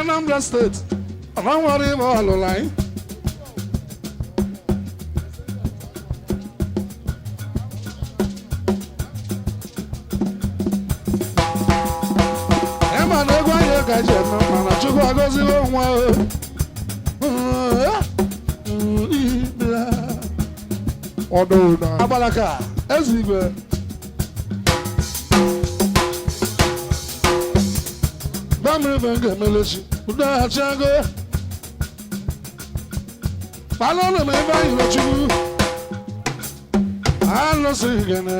Anambra Steeti, ọ nwere ibe ọlụlụ anyị. Ịma na egwu anyị ka ji eme, mana Chukwu agọziwo nwa Ọdụ ụda. Agbalaka eze igwe. Gbamiri bụ nga emelechi udoghachiago kpalụnụ m ebe anyị lọchukwu alụsị gene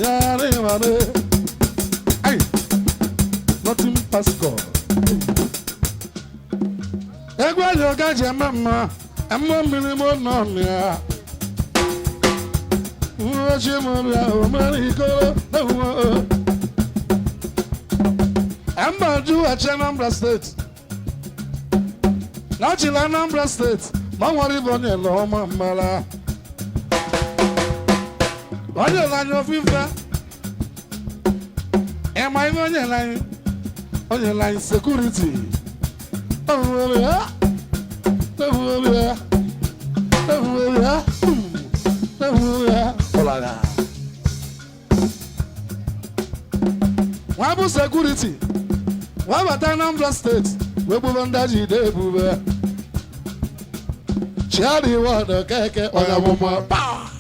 ya rịmare. Ai, nothing pass God. Egwu anyị ọga ji eme mma emme mmiri m nọ ya nrochi m bịa omere ikoro ewu Emba Juwachi Anambra Steeti lachila Anambra Steeti ma nwere ibe onye ele ọma mmara onye ele anyị ofufe ịma ihe onye ele anyị, onye ele anyị security. Ewuwe ya, ewuwe ya, ewuwe ya, ụlagha nwa bụ security wee bata Anambra Steeti wee gbube ndị jide ebube chiari wọdụ keke onye amụma paa.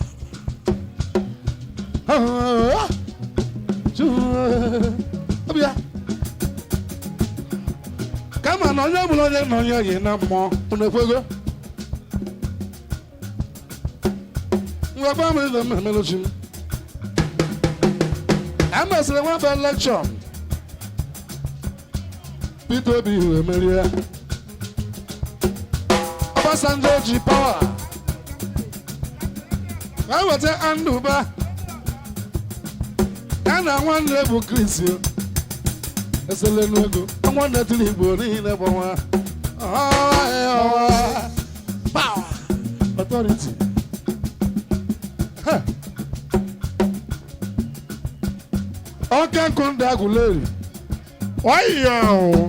Ọbịa. Kama na onye bụla onye na onye yi na mmụọ unu ekwego ngwa gwa m ibe m emeluchi m emesịrị nwaba election, Peter Obi wee merie, Obasanjo ji power wee weta Anduba ya na nwanne bụ Chris eselenu ego nwanne tiri Igbo niile bụ nwa ọwa power authority. Ha. Ọka nkụ ndị Agụleri. Ọyọ.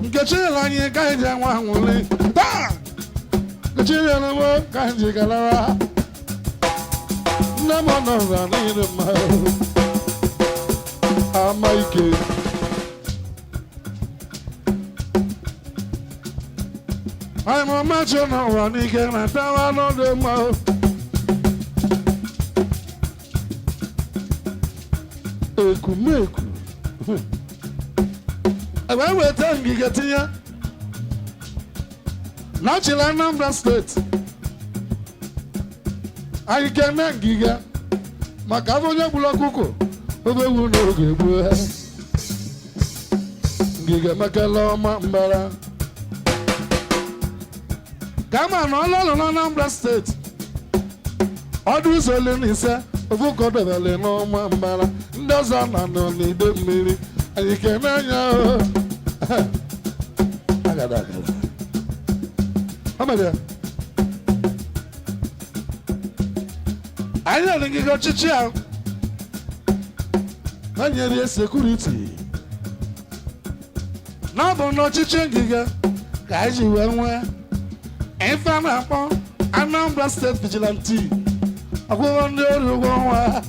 Nkechi nyere anyị ka anyị ji enwe anwụli taa. Nkechi nyere m ka anyị ji galara nne m nọ na niile mma ama ike. Anyị ma mmachi n'ụwa n'ike na tawa n'ọdụ mma. Ekumeku ewee weta ngige tinye n'ọchịla Anambra Steeti anyị kene ngige maka afọ onye gburu ọkụkọ obe ewu n'oge gboo. Ngige mekela ọma mbara kama na ọlọlụ na Anambra Steeti ọdụ ụzọ ole na ise ofu ka ọ debere n'ọma mbara ndị ọzọ na nọ n'ide mmiri. Anyị kene anya o agada agada o mere ya. Anyị nyere ngige ọchịchị a ha nyere ya security na ọ bụ n'ọchịchị ngige ka anyị ji wee nwee ife a na-akpọ Anambra State Vigilante, ọgwụgwọ ndị ọrụ ụgwọ ọnwa.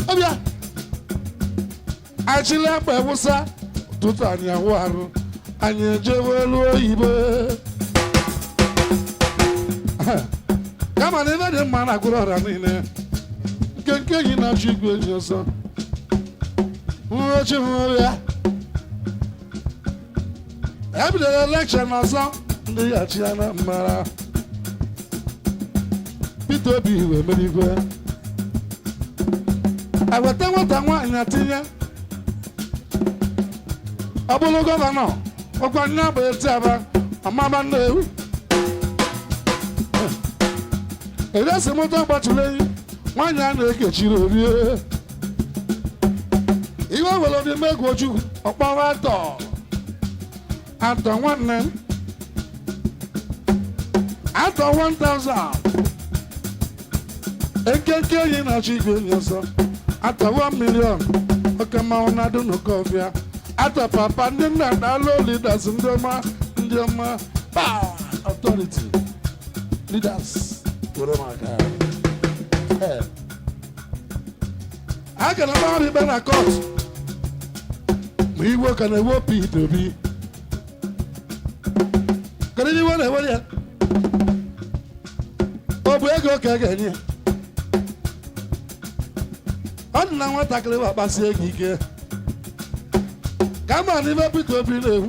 Ọbịa achịla akpa ewusa ụtụtụ anyị awụ arụ anyị ejebe elu oyibo kama na ebe dị mma na agwụrụ ọra niile nke nke enyi na-achụ igwe enyi ọsọ nrochi ya ebidoro election ọzọ ndị ya chi ya na mmara Peter Obi wee merigwe eweta nwata nwaanyị atinye ọ bụrụ governor ọkwa nne bụ eti aba ọmaba Nnewi eresi moto gbatụrụ enyi nwaanyị a na-ekechiri orie iwe were dị megwu Ojukwu ọkpọrọ atọ atọ nwanne m atọ 1000 nkenke enyi na-achọ igwe enyi ọsọ atọ 1 million. Oke mmanwụ na-adụ n'Okofia. Ata papa ndị nna na-alụ leaders ndị ọma ndị ọma power authority leaders were m aka. Ee. A gara m ọrụ ikpe na court ma iwe ka na-ewe Peter Obi. Kedu ihe iwe na-ewere ya? Ọ bụ ego ka a ga-enye ya? Ọ dị na nwatakịrị wa kpasie gị ike ka ma n'ime Peter Obi na-ewu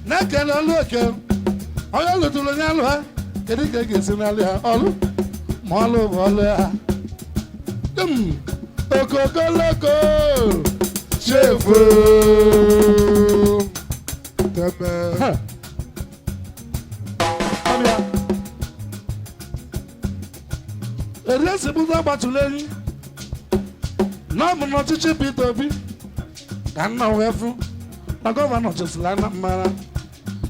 na-ekele ọlụ eke onye lụtụrụ onye alụ ha. Kedu ka e ga-esi n'alụ ha ọlụ ma ọlụ bụ ọlụ ha dum okokoloko Chefu. Teme. Ha. Ọbịa. Eri esi bụzọ gbatụrụ enyi n'ọbụ n'ọchịchị Peter Obi ka nna wee fụ na gọvanọ chịsịrị Anambra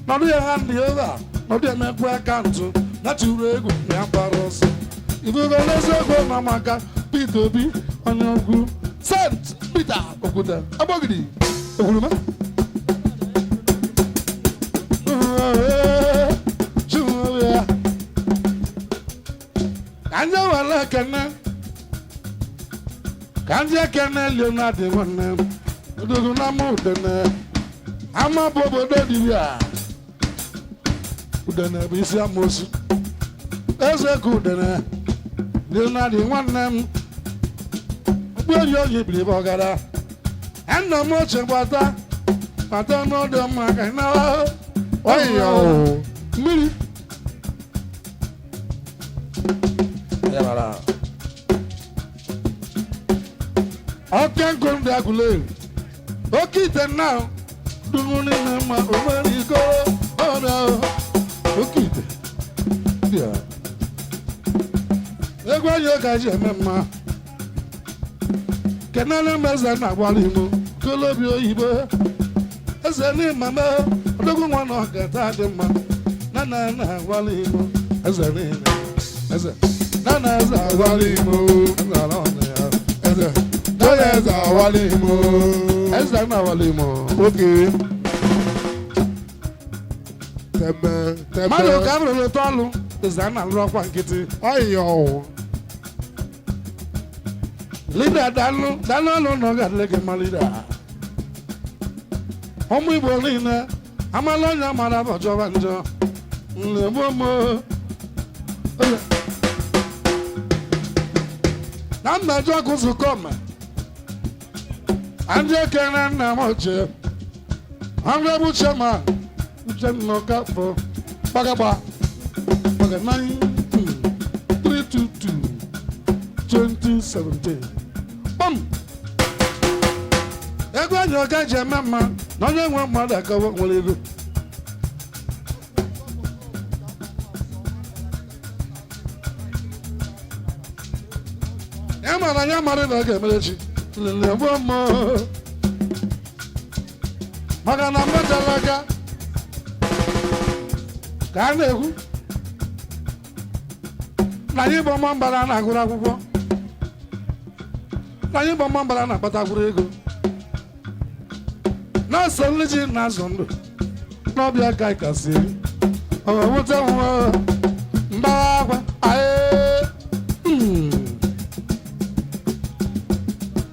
nọdụ ya ha ndị ova nọdụ ya na-ekwe akaụntụ na tụrụ egwu na ya gbara ọsọ ibugo n'eziokwu na maka Peter Obi onye ukwu St. Peter Okwute Agbogidi Okwuruma. Ka ndị were ekene ka ndị ekene Leonard nwanne m odogwu na ama udene ama bụ obodo dibịa udene bụ isi amosu eze ka udene Leonard nwanne m okpueri oyi biri ebe ọgara nna m ochie gbata gbata n'ọdụ mma ka ị nara. Ọyọ. Mmiri ọkẹ nkụ ndị agụleri oke ite nna dunu n'ime mma omere iko ọrịa oke ite ndị a. Egwu anyị ka ji eme mma kenele m eze na-agbalị imo kolobi oyibo eze n'ịmama odogwu nwa na ọgata dị mma na na na agbalị imo eze niile eze na na eze agbalị imo eze ala ọnụ ya eze. Tọ́lá ẹ̀sà wálé mo. Eze na-agbalị imo. Okay. Tẹ̀mẹ̀ tẹ̀mẹ̀. Mmadụ ka a rụrụ ụtọ ọlụ eze a na-alụ ọkwa nkịtị. Ọyọ. Lida dalụ dalụ ọlụ na ọ ga-adịrị gị mma lida. Ụmụ Igbo niile amala onye mara bụ jọba njọ nlegbo m na mmejọ ọkụ zukọ ma ndị ekene nna m ochie Honorable Chairman Uchenna Okafor gbagagba gbaga 9 3 2 2 2017 kpọm ego anyị ọga ji eme mma na onye nwe mmadụ akawo nwere ego ya mara ya mara na ọ ga-emere chi lele gboo mmụọ maka na mmejọla aka ka a na-ekwu na anyị bụ ọma mbara na-agụrụ akwụkwọ na anyị bụ ọma mbara na-akpatakwuru ego na-asọ nri ji na-azụ ndụ n'ọbịa ka anyị kasị eri ọ wute nwa mba akwa ae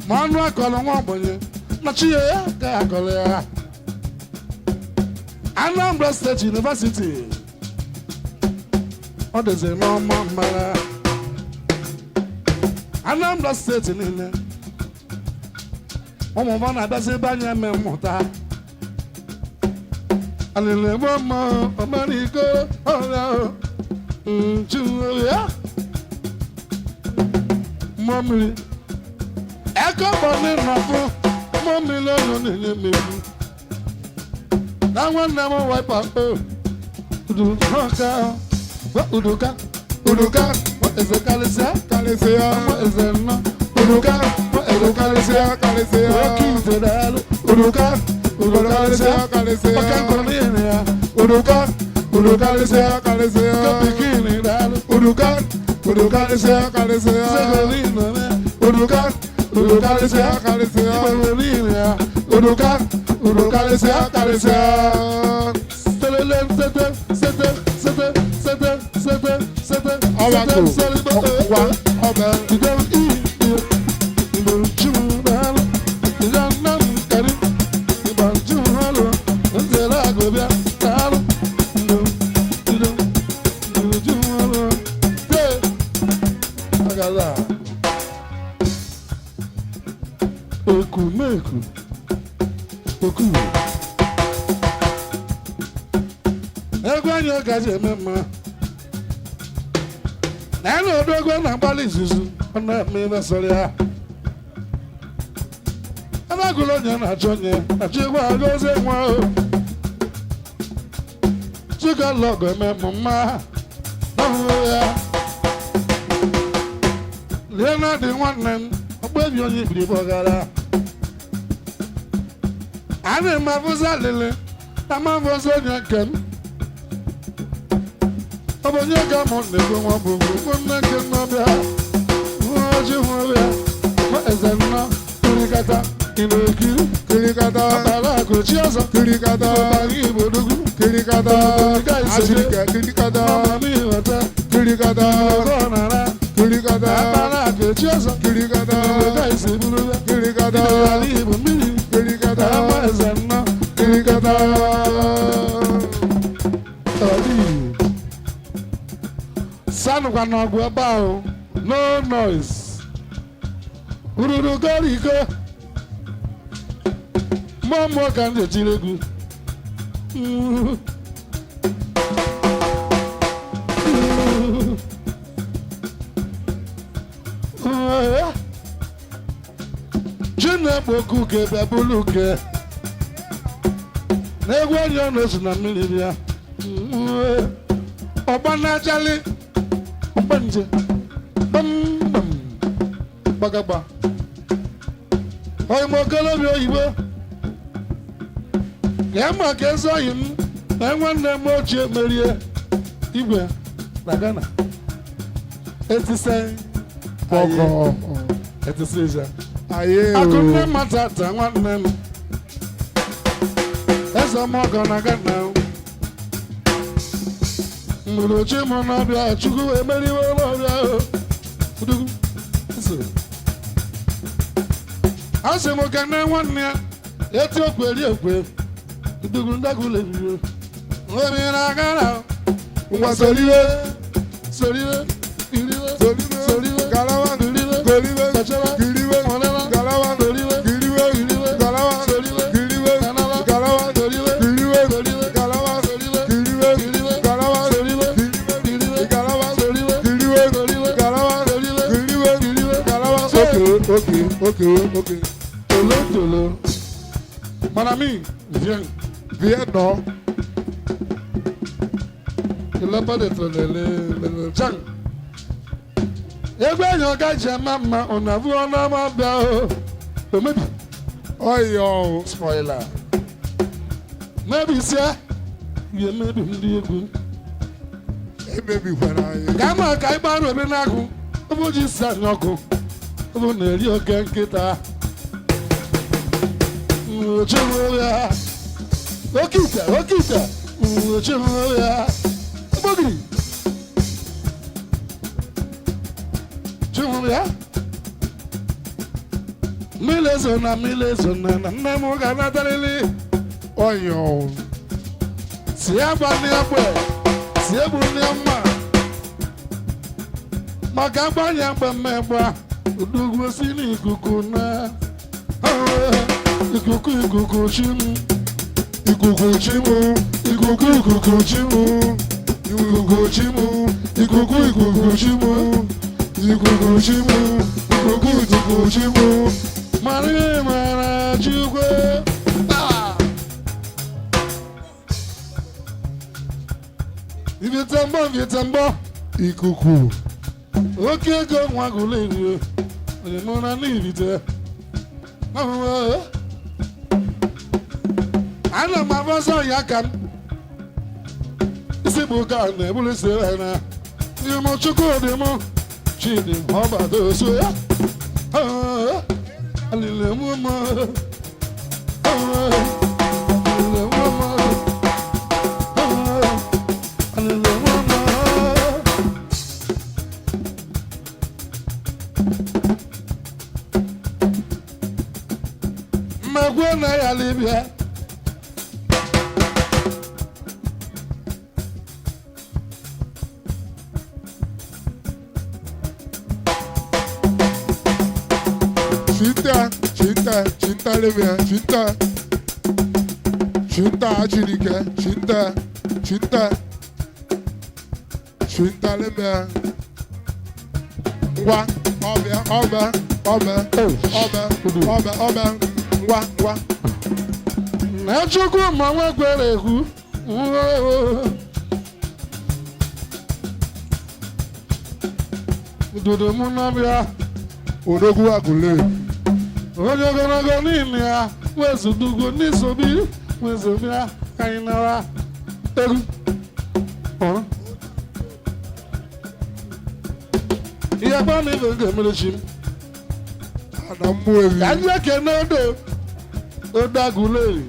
ma ọnụ akọrọ nwa ogbenye na chi ya ya ka akọrọ ya. Anambra State University ọ dịzi n'ọma mbara Anambra Steeti niile ụmụ m na-abịazi ebe anyị eme mmụta alịlịgbo mma ọmariko ọrịa nchu ya mmụọ mmiri eke ọgbọnị nọfụ mmụọ mmiri ọnụ na-enye mmiri na nwanne m waipa o uduka uduka Uduka. Eze karịsịa. Karịsịa. Eze nnọọ. Uduka. Uduka karịsịa karịsịa. Oke ite daalụ. Uduka. Uduka karịsịa karịsịa. Oke nkụrụ niile ya. Uduka. Uduka karịsịa karịsịa. Oke pikin daalụ. Uduka. Uduka karịsịa karịsịa. Segolino me. Uduka. Uru karịsịa karịsịa. Igbo niile ya. Uruka, uru karịsịa karịsịa. Selele sete sete sete sete sete sete. Ọwakụ, sete ọkwa, ọbẹ. Ekumeku oku egwu anyị gaji eme mma na ya na odogwu na-agbalị izuzu ọ na-eme ihe sọrọ ya ebe agụrụ onye na-achọ onye na-achọ egwu agọzie nwa o chika lọgọ eme m mma ahụhụ ya lie na dị nwanne m ọkpebi onye ibiribe ọgara ana m abụzi alịlị na m abụzi onye nke m ọ bụ onye ga mụ na-ego nwa bụ nne nke nnọbịa nwa ojii nwa ọbịa nwa eze nna kirikata ị na-ekiri Kirikata, ọkpara akụ chi ọzọ kirikata, ọkpara igbo dugwu kirikata. Achirike, kirikata, mama ịghọta kirikata, ọgọ nara kirikata, akpara akụ chi ọzọ kirikata, ka esi buru ya kirikata, ala igbo mmiri kirikata, ama eze nna kirikata. ọdị sanụkwa n'ọgụ ebe ahụ no noise ruru goriko mmụọ mmụọ ka m ji egwu. Mm. Mm. Mm. Chinekpe okuke bịa bụrụ uke na egwu onye ọ na-eso na mmiri bịa. Mm. Ọgba na-achalị ọgba nje gbamgbam gbagagba oyimo okolobịa oyibo ka ma ka ezi oyi m na nwanne m ochie merie igwe na Ghana etise Bọkọ, etise ịja ayé o. akụnne matata nwanne m eze ọmọgọ na Ghana mgburuchi m n'ọbịa Chukwu emeriwo n'ọbịa o. Odogwu, eso. Asị m ka nne nwanne ya eti okwe eri okwe ndugwu ndagwule biyo omi na Ghana Ngwa soliwe, soriwe iriwe soliwe, soriwe galawa, iriwe goliwe, kachara kiriwe, ọlala galawa, soriwe kiriwe, iriwe galawa, soriwe kiriwe, kanala galawa, soriwe kiriwe, soriwe galawa, soriwe kiriwe, iriwe galawa, soriwe kiriwe, iriwe galawa, soriwe kiriwe, soriwe galawa, soriwe kiriwe, iriwe galawa. Okay, okay, okay, okay. Tolo tolo. Mon ami, viens. Viens non. Il n'a pas d'être le Jang. Egbe yan ka jẹ mama ọ̀nà fún ọ̀nà máa bẹ̀ ọ́. Omebi Ọyọ o. spoiler. Mebi sẹ́, yẹ mebi ndị egwu. Emebikwara anyị. Ka ama ka ịgba arụ ebe n'agụ, ọ bụ ji si anyị ọkụ. Ọ bụ na-eri oke nkịta. Nwochi ya. Oke ite, oke ite. Nwochi ya. Ogbogiri. Chihụrụ ya. Mmiri ezo na mmiri ezo na na nne m ga-anatarịrị. Ọyọ o. Si agba ndị egbe, si egbu ndị mma. Maka agbanye egbe mmegbe, udugwu si n'ikuku na ikuku ikuku chi m, Ikuku chi mụ, ikuku ikuku chi mụ, ikuku chi mụ, ikuku ikuku chi mụ, ikuku chi mụ, ikuku ikuku chi mụ. Mara ihe mara Chukwu. Ah! Ivite mbọ, ivite mbọ. Ikuku. Oke ego nwa gụrụ ewu onye mụra n'ibite ana m abọsọ ya ka m isi bụ ka na-eburu si na n'ime chukwu dị m chidi ọbado so ya. Alele mama. Alele mama. Alele mama. Mmegwe na ya libya. Chinta, chinta, chinta levia, chinta. Chinta achirike, chinta, chinta. Chinta levia. Ngwa, ọbịa, ọbịa, ọbịa, ọbịa, ọbịa, ọbịa, ngwa, ngwa. Na Chukwu ma nwa kwere ekwu. Ududo mụ na-abịa. Odogwu agụle. Onye ogologo n'ime ya wezudugo n'isobi wezobi ya ka anyị nara egwu. Ọrụ. Ihe gba m ife nke mere chi m. Ana mmụọ ewi. Ka ndị ekene odo odo agụleri.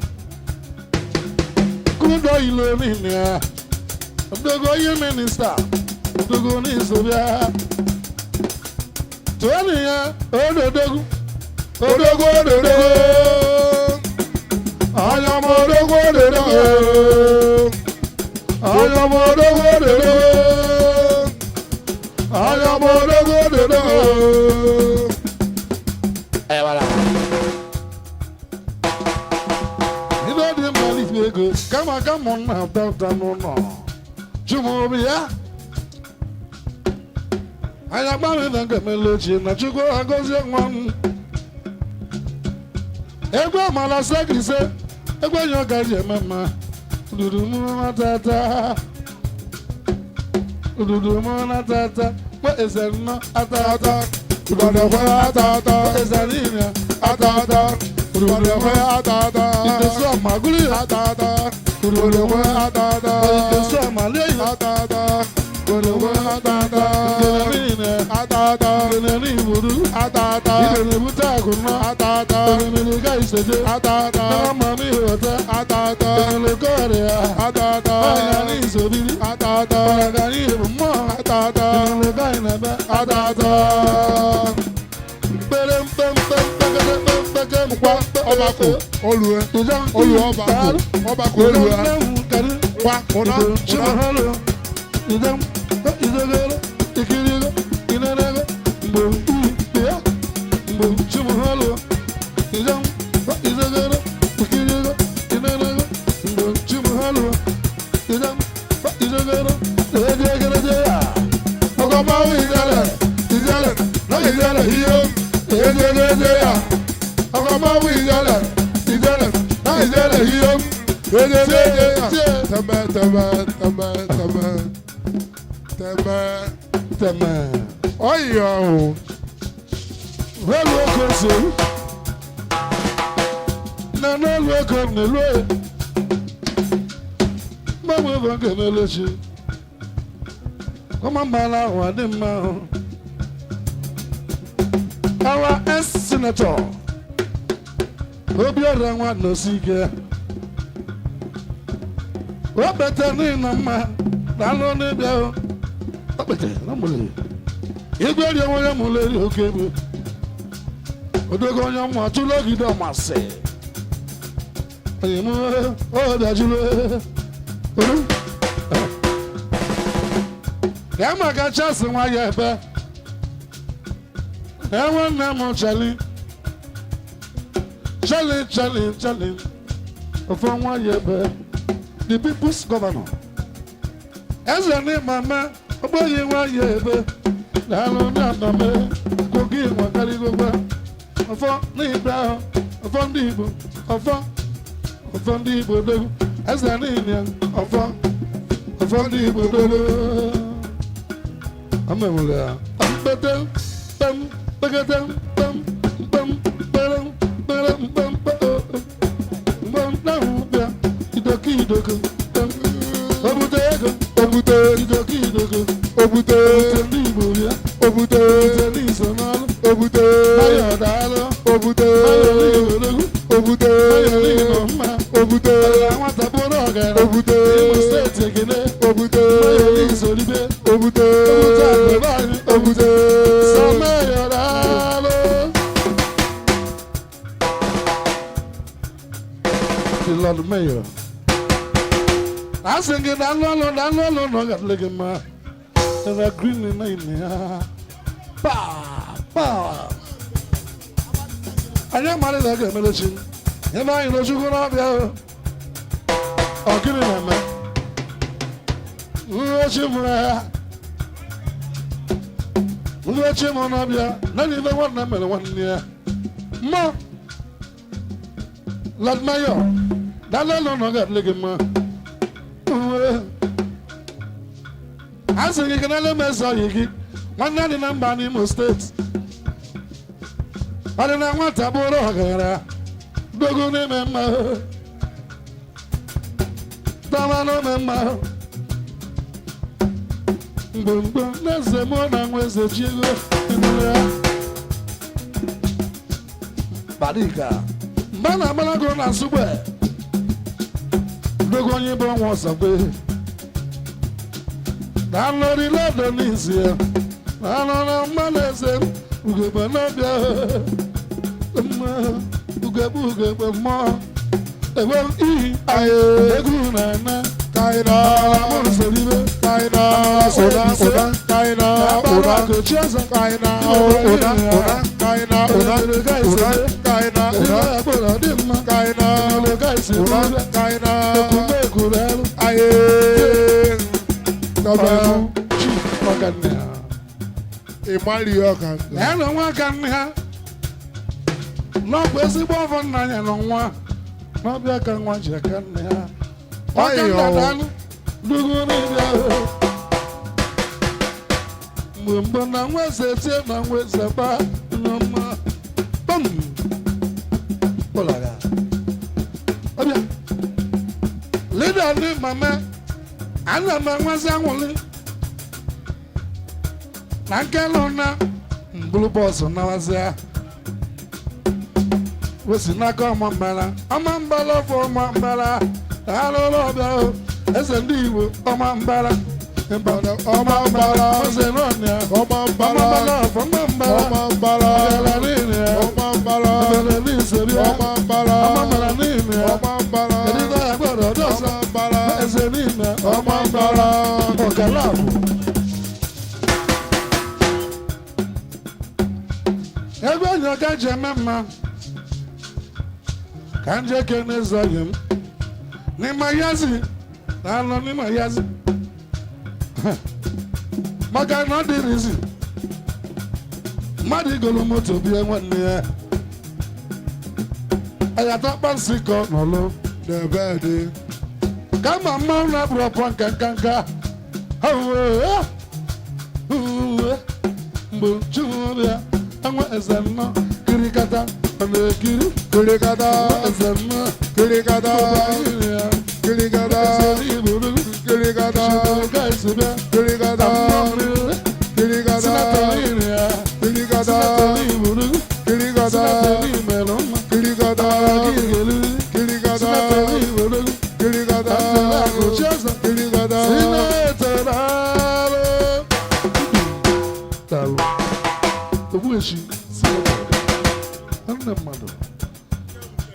Kúndọ̀ ìlú n'ime ya. Odogo onye minista. Odogo n'isobi ya. Tụọ ya ododogwu. Odogwu ododo. Anya m odogwu ododo. Anya m odogwu ododo. Anya m odogwu ododo. Ibe dị mma n'ikpe ego kama kama m na-ata ụta n'ụlọ chụmụrụ ya anya gbanwe na nke mele ochie na Chukwu agọzie nwa m egwu amala sekrise egwu enyi ọka ji eme mma ududu mụ natata ududu mụ natata nwa eze nnọ ata ata Ụdọdọkwe ata ata. eze niile Ata ata. Ụdọdọkwe ata ata. itesu amagụrụ ya Ata ata. Ụdọdọkwe ata ata. itesu amalie ya Ata ata. Ụdọdọkwe ata ata. nkele niile Ata ata. nkele n'iburu Ata ata. Ibere bute akụ nọ Ata ata. Ebere ga iseje Ata ata. Nara mama ihota Ata ata. Ebere kọrịa Ata ata. Ọnya n'isobiri Ata ata. Ọnya n'ihe mmụọ Ata ata. Ebere ga ịnebe Ata ata. Mkpere mkpemkpe mkpekete mkpeke Ngwa ọbako olue. Olue ọbako. Ọbako olue. Ngwa ụna ụna. Ọgọmawu ìjẹlẹ ìjẹlẹ náà ìjẹlẹ iye ejejeje ya. Ọgọmawu ìjẹlẹ ìjẹlẹ náà ìjẹlẹ iye ejejeje ya. Tẹmẹ tẹmẹ tẹmẹ tẹmẹ tẹmẹ Tẹmẹ. ọyọ o. Wẹ́lú oko sòrò. Nana elu oko n'elu e. Mgbanwe bụ nke n'elechi. Kọ́má mara ahụ adị mma ahụ. Our ex-senator Obiora nwa nọsi ike. O kpete n'ihi na mma na anụ n'ịbịa o. O kpete na mgbele. Igwe rie onye mụrụ eri oke egbu. Odogo onye ọmụ atụrụ ogide ọmasị. Onye mụ o bịajuru. Olu. Ya maka Charles nwa ya ebe. Enwe nne m Charlie. Charlie Charlie Charlie. Ofe nwa ya ebe. The people's governor. Eze ní mama ogbenye nwa ya ebe. Daalụ ndị anọme kogi nwa karịgokwa. Ọfọ n'igbe ahụ, ọfọ ndị Igbo, ọfọ, ọfọ ndị Igbo dogo. Eze niile ọfọ, ọfọ ndị Igbo dogo. Amemụrụ ya. Mkpete, kpem, kpekete, kpem, kpem, kpere, kpere, mkpem, kpe, o, o. Mgbe ahụ bịa, idoko idoko, kpem. O bute ego, Obute idoko idoko, obute ndị Igbo bịa, obute ndị iso n'ọrụ, obute ayọ̀ daalụ. obute. Obute. Nwata bụrụ ọgaranya. Obute. Imo Steeti ekene. Obute. Mayor Isolibe. Obute. Obute akụba anyị. Obute. Sọmeyọ daalụ. The Lord Mayor. Asị gị daalụ ọlụ daalụ ọlụ na ọ ga-adịrị gị mma. Ebe green na ime ya. Pa pa. Anyị amarị na ọ ga-emere chi. Ebe anyị na Chukwu n'ọbịa o. Ọ gịnị na-eme? Nwa chi mụrụ ya. Nwa chi mụrụ n'ọbịa. Naanị ibe nwanne mere nwanne ya. Mma. Lord Mayor, daalụ ọlụ na ọ ga-adịrị gị mma. A sị gị kenele m eze ọyị gị nwanne dị na mba n'Imo Steeti. Ọ dị na nwata bụrụ ọgaranya dogo n'ime mma dọba n'ime mma mgbe n'eze mụ na nwa eze ji ego ịnụrụ ya. Barika mgbe a na-agbalago na Nsugbe dogo onye bụ ọnwa ọsọgbe na nlọrịla n'isi ya na nọ mmanụ eze m ugegbe n'ọbịa mma ugegbe ugegbe mmụọ egbe ihi Aye. egwu na-eme Kaina. amụsoribe Kaina. Ụda ụda. Kaina. Ụda. akụchi ọzọ Kaina. Ụda ụda. Kaina. Ụda. Ụda. Kaina. Ụda. akpụrụ dị mma Kaina. gaisi Ụda. Kaina. ekume egwuru elu Aye. Tọba. chi ọganne ha Ịmali ọka. Ya na nwa aka nne ha n'ọbụ ezigbo ọfọ nna ya na nwa n'ọbịa ka nwa ji aka nne ha ọka Ayo. nna danụ dugu n'ịbịa mgbe mgbe na nwa eze tie na nwa eze ba n'ọma bam kpọlaga ọbịa lida ndị mama ana m enwezi anwụlị na nkelu na mbulu bọọsụ nawazịa wesi n'aka ọma mbara ọma mbara ọfọ ọma mbara alụlụ ọbịa o eze ndị Igbo ọma mbara Ọma mbara. eze n'ọnịa Ọma ọma mbara. mbara ọfọ ọma mbara Ọma mbara. ọbịara niile ya Ọma mbara. ọbịara n'iseri ya Ọma mbara. ọma mbara niile ya Ọma mbara. kedu ihe agbọrọ ọdọ ọsọ Ọma mbara. eze niile Ọma mbara. ọkala bụ ebe enyi ọka ji eme mma ka nje kene zọghị m n'ime yazi na anọ n'ime yazi maka na ọ dịrịzi mmadụ igolu moto bie nwanne ya ayata kpansi kọ n'ọlụ N'ebe dị. kama mmanwụ na-abụrụ ọpọ nka nka nka mgbe chumụbịa enwe eze nnọọ kirikata ọ na-ekiri Kirikata. eze nnọọ Kirikata. ya Kirikata. eze n'iburu Kirikata. ga esi bịa Kirikata. Kirikata. sinatọ n'iri ya Kirikata. sinatọ n'iburu Kirikata. sinatọ n'imelụ mma Kirikata. kirikelu Kirikata. sinatọ n'iburu Kirikata. akụchi ọzọ Kirikata. sinatọ n'alụ talụ ogbuechi sinatọ nne mmadụ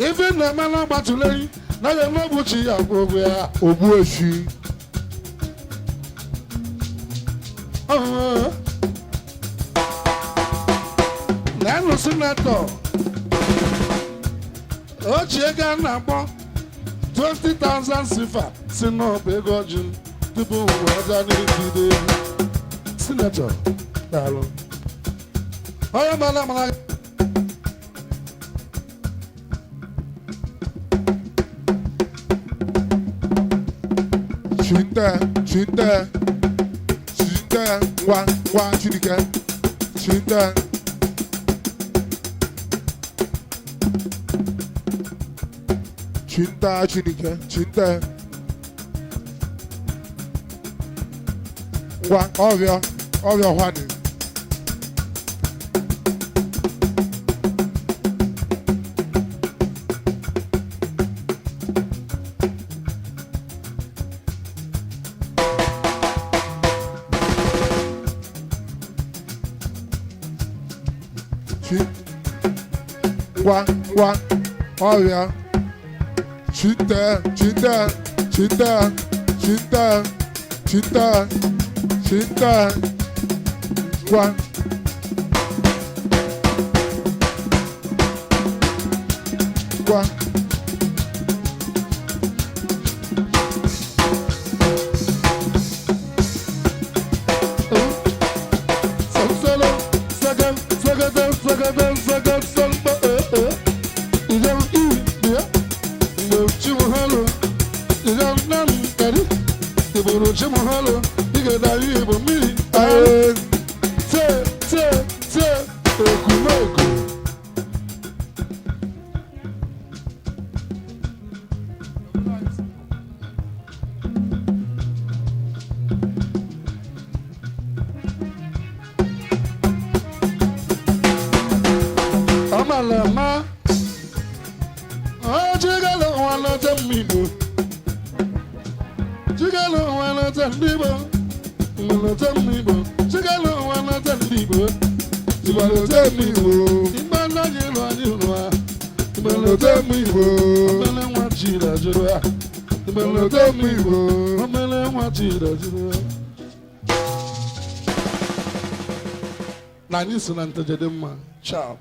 ife na-eme na agbatụleghị na ya n'ogbuchi ya gwụ ụgwọ ya. Ogbueshi. Lẹ́nu sinetọ ochie ego a na-akpọ 20,000 sifa si n'ọba ego ọjị m tupu mgbe ọja n'igide sinetọ daalụ onye mara mara. Chinte. Chinte. Chinte. Ngwa ngwa Chineke. Chinte. Chinta Chineke. Chinte. Ngwa ọbịa ọbịa hwanị. Ngwa ngwa ọrịa. Chite chite chite chite chite chite ngwa. Ngwa. Amalama Chigalo wanata mmibo Chigalo wanata ndibo Wanata mmibo Chigalo wanata ndibo Ìgbàlódé mi wò. Ìgbàlá yìí lọ Ìgbàlódé mi wò. Ọmọlẹ́ wọn ti rà jùlọ Ìgbàlódé mi wò. Ọmọlẹ́ wọn ti rà jùlọ. Na anyị si na nteje dị mma sharp.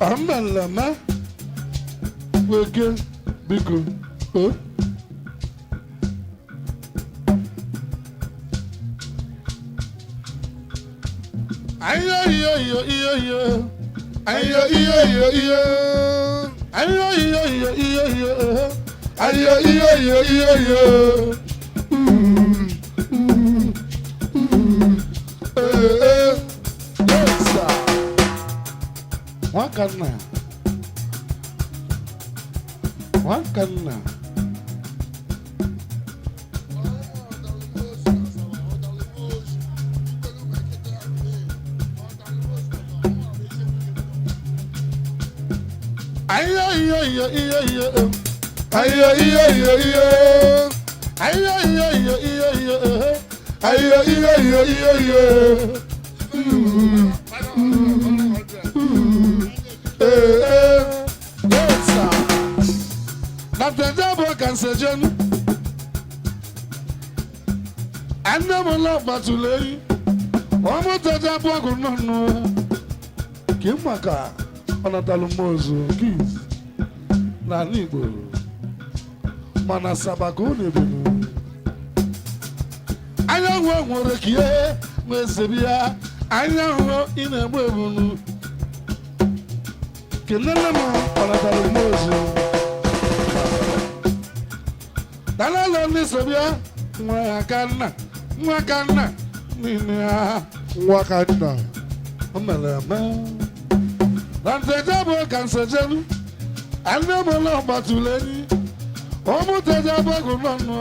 Amalama weke biko o. Ayo iyo iyo iyo iyo. Ayo iyo iyo iyo. Ayo iyo iyo iyo iyo. Ayo iyo iyo iyo iyo. Eh eh. Yes sir. Nwakanna. Nwakanna. Ayo iyo iyo iyo iyo. Ayo iyo iyo iyo. Ayo iyo iyo iyo iyo. Ayo iyo iyo iyo iyo. Eh eh. Yes sir. Na nteje bụ ka nsejenu. Nne m lọgbatụrụ eyi. Ọmụ teje bụ ọgụ nnụnụ. Ka ị maka ọ natalụ mmụọ ozu giz n'ala Igbo. Mana Asaba ka ọ na-ebenu. Anyanwụ nwere ka ihe na-esebi ya. Anyanwụ ị na-egbu ebunu. Kelele m ọ natalụ mmụọ ozu. Dalala ndị sobịa nwa ya ka nna nwa ka nna n'ime ha Nwa ka nna. O mere eme. Na nteje bụ ka nsejelu anne m ụlọ gbatụrụ enyi ọmụ teje bụ ọgụ nọnụ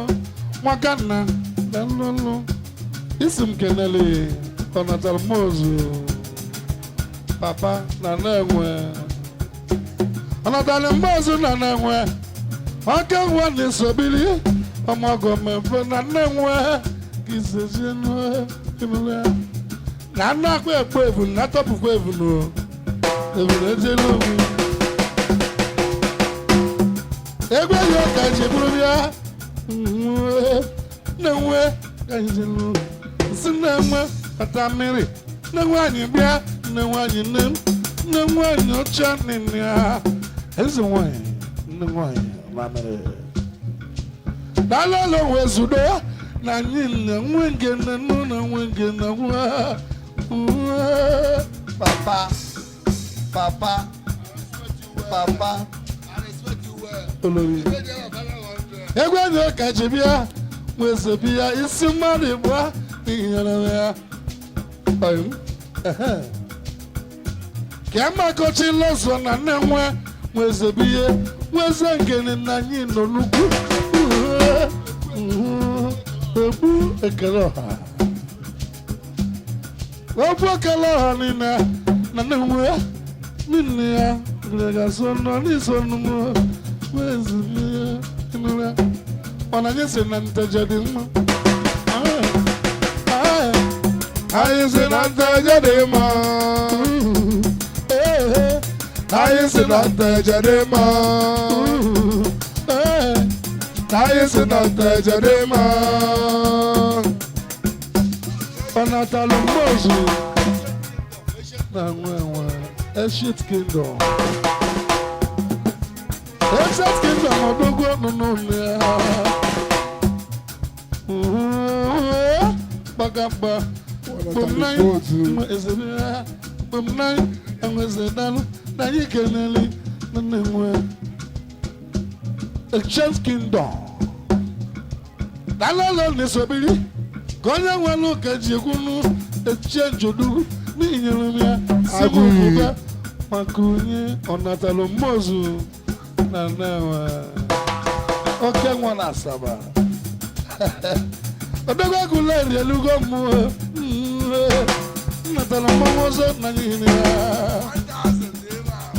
nwa ka nna na nnụnụ isi m kenele ọ natara m ozu papa na na-enwe ọ natara m ozu na na-enwe ọkẹ nwa ní sọbílì ọmọ gọọmenti na nne nwe kì í ṣe ṣe nù ìmúlẹ. Na nna akpa ekpo evu na tọpụkwa evu nù evu na eje n'ogwu. Egbe yi ka ji bụrụ bịa nne nwe ka ji nụ nsị nne nwe kpata mmiri nne nwe anyị bịa nne nwe anyị nne m nne nwe anyị ọcha nne ya eze nwanyị nne nwanyị mamịrị. Dalalo wezudo na anyị na nwe nke na nnu na nwe nke na nwa. Papa, papa, papa. Olórí. Egwe ni ọka ji bịa nweze bịa isi mmadụ ịbụa n'ihi ya. Ka mmakochi lọzọ na nne nwe nweze biye nweze nkene na anyị nọ n'ugwu. Egbu ekele ọha. Okwu ekele ọha niile na nne nne ya gịrịgasị nọ n'iso nnụnụ wee mana anyị si na nteje dị mma. Anyị si na nteje dị mma. Anyị si na nteje dị mma. Anyị si na nteje dị mma. Ọ natalụ mmozu na nwe nwe Ancient Kingdom. Ancient Kingdom ọdụgwụ ọnụnụ ya. Gbagagba. Ancient Kingdom. Dalolo n'esobiri ka onye nwere ụka ji ekwunu Exchange odogwu n'inyere m ya si m kwuba maka onye ọnatalụ mmozu na nnewa oke nwa na Asaba. Odogwu agụla erielugo mmụọ nnatara mmanwụ ọzọ na nyihiri ya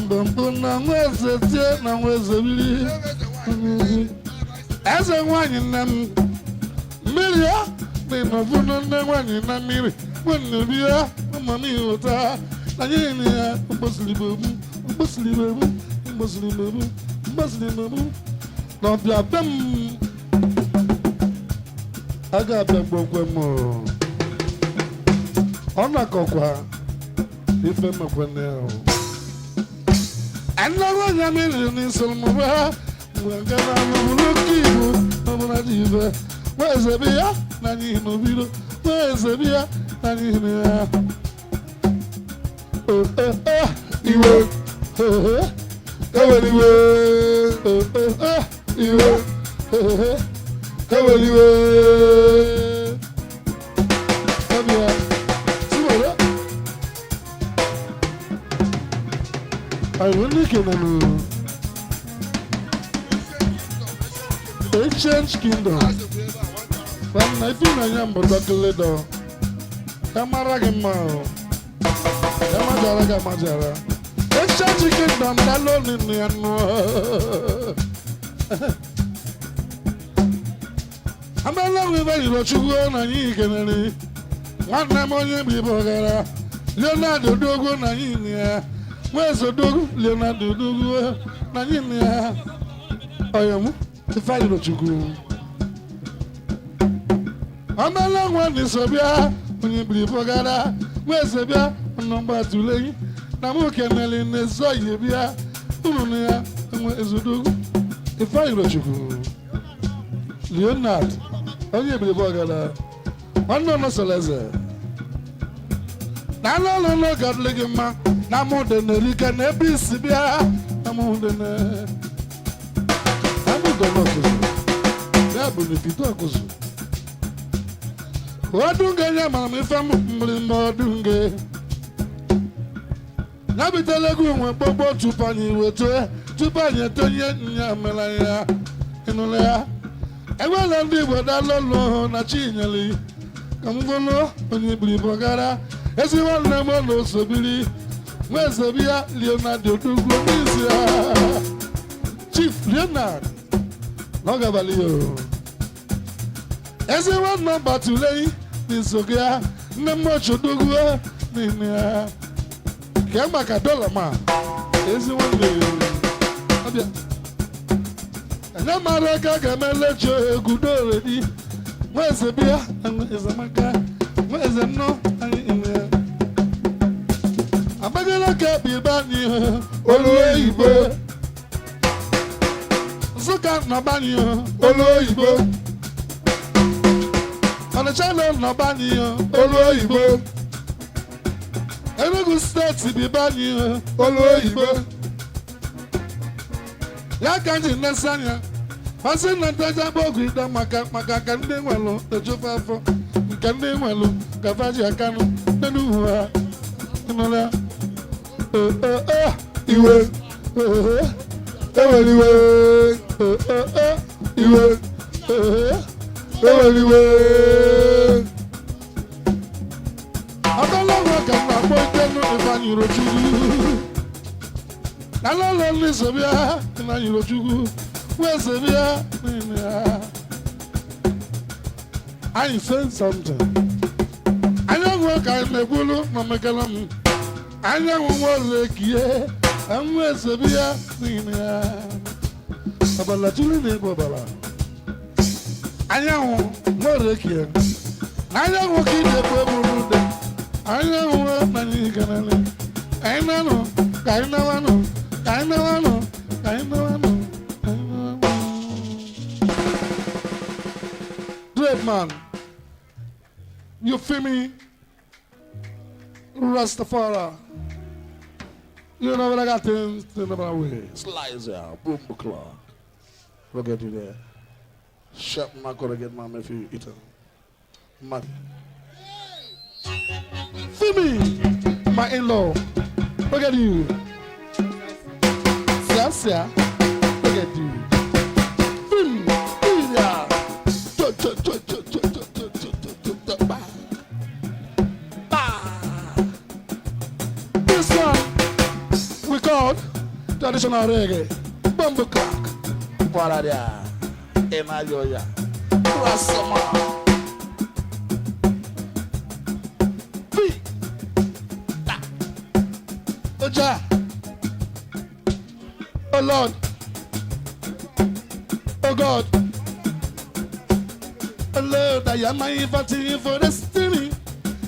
mbọmbụ na nwa eze tie na nwa eze biri eze nwanyị nne m mmiri ya na ịnọbụ na nne nwanyị na mmiri nwanne bi ya mama ụta na nyihiri ya mgbosiribegbu mgbosiribegbu mgbosiribegbu mgbosiribegbu na ọbịa be m a ga-abịa gbogwe m ọ nakọkwa ife mekwene ahụ anọrọ anya mmiri n'isomụba mgbe nke na anụbụrụ oke ibu n'ọbụla dị ibe nweze bi ya na anyị n'obido nweze bi ya na anyị ya. Iwe eweliwe iwe eweliwe. Ancient Kingdom. Nwanna ife na-enye mbụ dọkịlịdọ. Ya mara gị mma o. Ya majara gị amajara. Ancient Kingdom dalụ nínú ya nụ. Abẹ́lẹ́wò ibe yìí Chukwu na anyị kenere. Nwanne m onye bụ ibe ọgara. Leonard Odogwu na anyị na ya. Nweze Odogwu Leonard Odogwu na anyị na ya. Ọyọmụ Ifeanyi Chukwu. Ọmọlọ́wọ́ ní sọ̀bíà onye biri bọ́gárá nweze bịa nnọmba tụleyi na mụ kenele na-ezo ihe bịa unu na ya nwe ezodogwu Ifeanyi Chukwu Leonard onye biri bọ́gárá nwanne ọnọsọleze na anụ ọlụ n'oge adịghị gị mma na mụ dị n'erike na ebe isi bịa na mụ dị na na mụ dị n'ọkụzụ ya bụ na ebido ọkụzụ ọdụnge ya mara m ife mgbịrịmgba ọdụnge ya bitela egwu nwe gbogbo tupu anyị wetue tupu anyị etonye nya mere ya ịnụla ya enwela ndị Igbo dalụlụ na Chinyere ka m bụrụ onye biri bọgara ezi nwanne m na osobiri nwezebi ya Leonard Odogwu n'isi ya Chief Leonard n'ọgabalị ya ezi nwanne Batulei n'isogo ya nne m Odogwu n'ime ya kee maka dọla ma ezi nwanne ọbịa anya mara aka ga-eme lecho egwu doredi nweze bịa ezemaka nweze nnọ anyị ime ya agbagala ka biba anyị olu oyibo Nsụka nọba anyị olu oyibo Ọnịcha nọba anyị olu oyibo Enugu steeti biba anyị olu oyibo ya ka ji nlesa anya masị na ntecha bụ ogwu ide maka maka ka ndị nwelụ ejufe afọ nke ndị nwelụ gafaji akanụ n'enugwu ha ịnụla iwe eweliwe iwe eweliwe. Ọbẹ̀lọ́wọ̀ Nisabia, na Yurochugu, Wesabia, I said something. Anyanwụ ka anyị na-ekwulu na mekara m. Anyanwụ nwere kie, anwụ esebi ya n'ime ya. Ọbala tuli na-ebu ọbala. Anyanwụ nwere kie. Anyanwụ ka ị na-ebu ebu n'ude. Anyanwụ na anyị kenele. Anyị nanụ, ka anyị nawanụ, ka anyị nawanụ, ka anyị nawanụ, ka anyị nawanụ. Great man. You feel me? Rastafari. You know what I got things in my way. Slicer, boom clock. Look at you there. Shut my gonna get my nephew eaten. My Feel me, my in-law. Look at you. Sia, look at you. Feel yeah. Cho, cho, cho, cho, cho, cho, cho, cho, cho, cho, ba. Ba. This one we call traditional reggae. Bumble clock. Paradia. Emayoya. Rasama. B. Ta. Oja. Oh Lord. Oh God. Oh Lord, I am my fighting for destiny.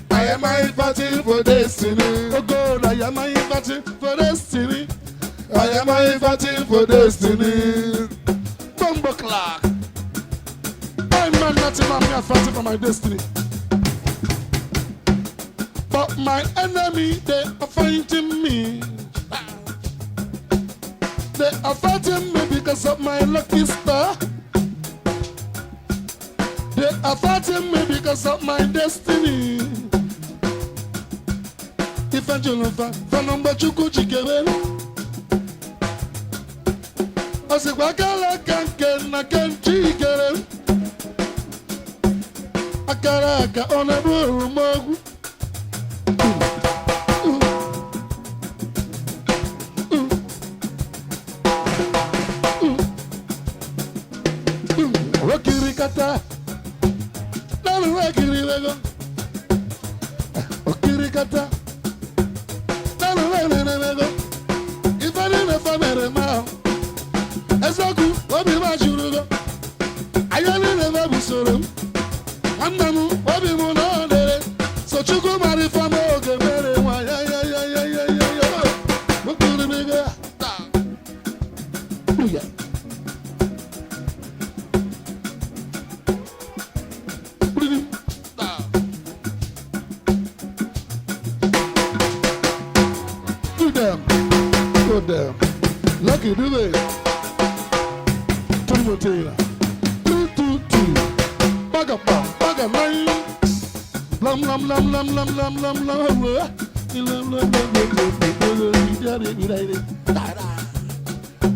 I am my fighting for destiny. Oh God, I am my fighting for destiny. I am my fighting for destiny. Bumbo clock. I'm man, nothing man, me are fighting for my destiny. But my enemy, they are fighting me. They are fighting me because of my lucky star. They are fighting me because of my destiny. If I number Chukwu chikere, ọsịkwa akara aka nke na kenchi ikere, akara aka ọ na-eburu m ogwu. Okirikata, nalu ekiribego. Okirikata, nalu eriribego. Ife niile fa mere m ahụ. Eziokwu, obi m ajụrụgo. Anya niile fa busoro m. Nwanne m, obi m na ọ dere. So Chukwu mara ife m oge mere nwa ya ya ya ya ya ya ya. Okiribego. Yeah. Do them. Go them. Lucky do it. 2 2 2 2. Baga bam, baga nine. Lam lam lam lam lam lam lam lam. Lam lam lam lam.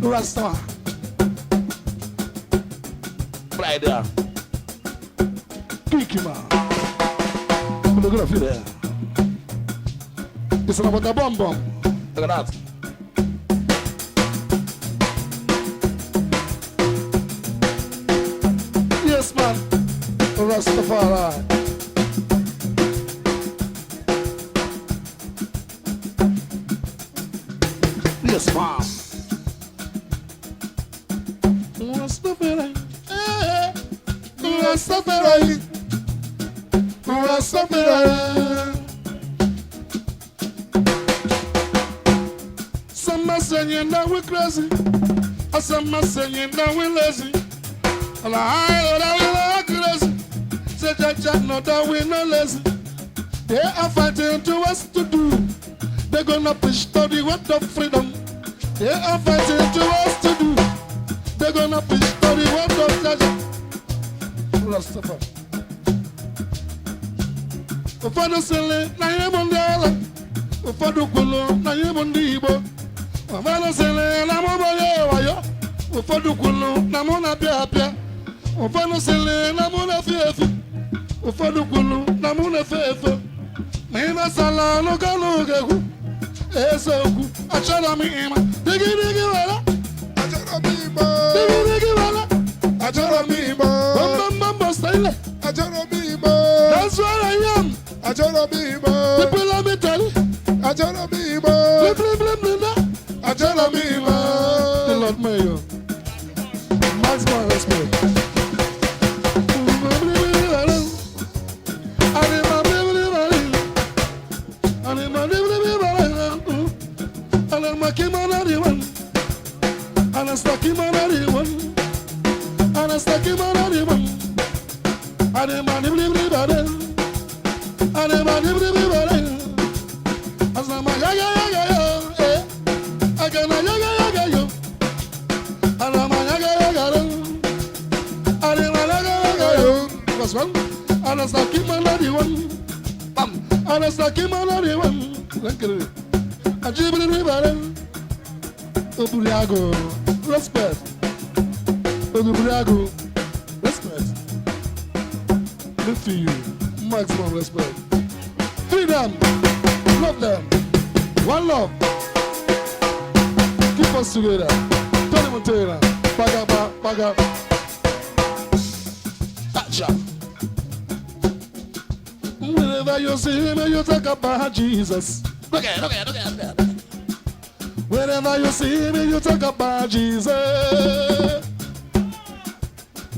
Rasta. Right there. Kick him out. I'm gonna feel there. It's about a bomb bomb. Look at that. Yes, man. Rastafari. Yes, man. Rastafari. Rastafari. Rastafari. Some are saying that we're crazy. Some are saying that we're lazy. And I know that we're not crazy. Say that no, that we're not lazy. They are fighting to us to do. They're gonna push to the word of freedom. They are fighting to us to do. They're gonna push to the word of pleasure. Rastafari. Ụfọdụ sịrị na anyị bụ ndị ala. Ụfọdụ kwuru na anyị bụ ndị Igbo. Ụfọdụ sịrị na mụ bụ onye wayo. Ụfọdụ kwuru na mụ na-apịa apịa. Ụfọdụ sịrị na mụ na-efe efe. Ụfọdụ kwuru na mụ na-efe efe. Ma ị mesala ọnụ ka ọnụ ga-ekwu. Eziokwu, achọrọ m ịma. Digi digi wala. Achọrọ m igbo. Digi digi wala. Achọrọ m igbo. Bam bam bam style. Achọrọ m igbo. That's what I am. Achọrọ m igbo. People love me tell. Achọrọ m igbo. Blim blim blim blim blim. Achọrọ m igbo. The Lord Mayor. Maximum respect. Oburiago, respect. Oburiago, respect. Good to you, maximum respect. Freedom, love them, one love. Keep us together. Tony Montana, baga ba baga. Thatcher. Whenever you see me, you talk about Jesus. Look at, look at, look at, look at. Whenever you see me, you talk about Jesus.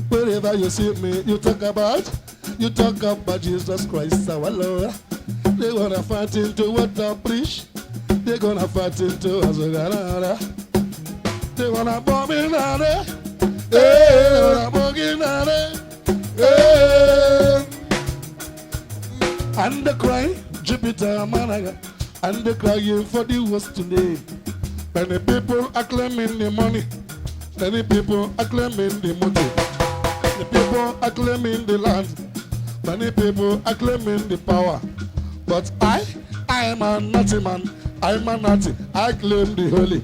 Wherever you see me, you talk about Jesus Christ, our Lord. They gonna fight into what I preach. They gonna fight into us. They wanna bomb me now. Hey, they wanna bomb me now. Hey. And the cry, Jupiter Managa, and the crying for the worst today. Many people are claiming the money. Many people are claiming the money. The people are claiming the land. Many people are claiming the power. But I am a naughty man. I'm a naughty. I claim the holy.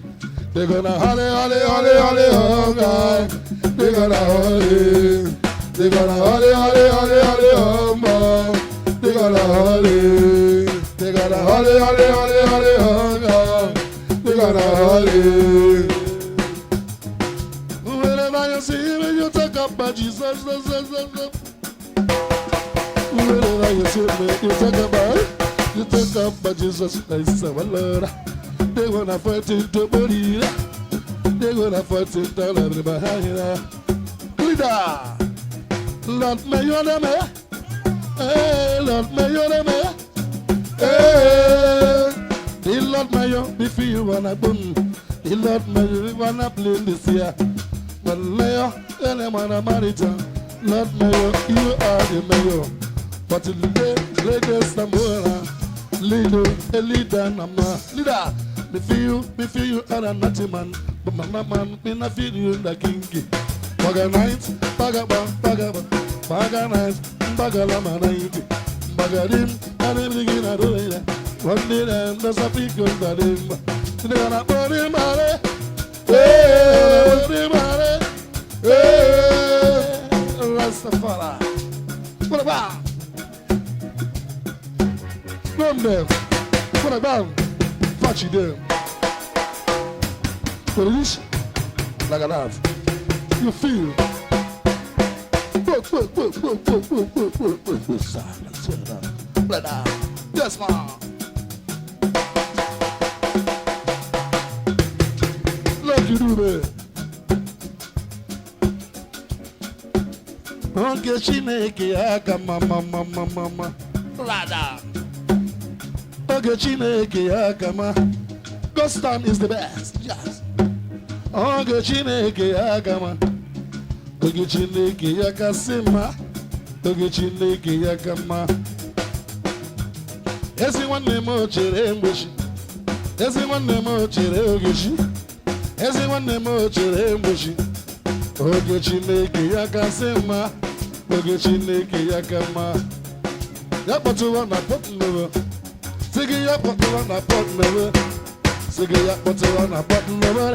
They're gonna holly, holly, holly, holly, oh God. They're gonna holly. They're gonna holly, holly, holly, holly, oh man. They're gonna holly. They're gonna holly, holly, holly, holly, oh God. They're gonna holly. Wherever you see me, you talk about Jesus. Jesus, Jesus. Wherever you see me, you talk about Jesus Christ, our Lord. They gonna fight into body. They gonna fight into everybody. Leader, Lord Mayor, the Hey, Lord Mayor, the Hey, the Lord Mayor, if you wanna boom, the Lord Mayor, you wanna play this year. But Mayor, any man a manager, Lord Mayor, you are the mayor. But today, ladies, Samora, leader, a leader, nama, leader. Me feel you are a naughty man, but my man, me not feel you the kinky. Baga night, baga ba, baga ba, baga night, baga lama night, baga dim, and everything in a row. One day, and there's a big gun that him. They gonna burn him, hey, burn him, hey, Rastafari. What about? Them them. What about? Fachi them. But it is like a that. You feel. Work, work, work, work, work, work, work, work, work, work. Yes, man. Like you do, man. Oge Chineke aka mama mama mama. Rada. Oge Chineke aka ma. God's time is the best. Yes. Oge Chineke aka ma. Oge Chineke ya kasị mma. Oge Chineke ya ka mma. Ezi nwanne m o chere mgbochi. Ezi nwanne m o chere ogechi. Ezi nwanne m o chere mgbochi. Oge Chineke ya kasị mma. Oge Chineke ya ka mma. Ya kpọtụwa na pọt nọrọ. Sị gị ya kpọtụwa na pọt nọrọ. Sị gị ya kpọtụwa na pọt nọrọ.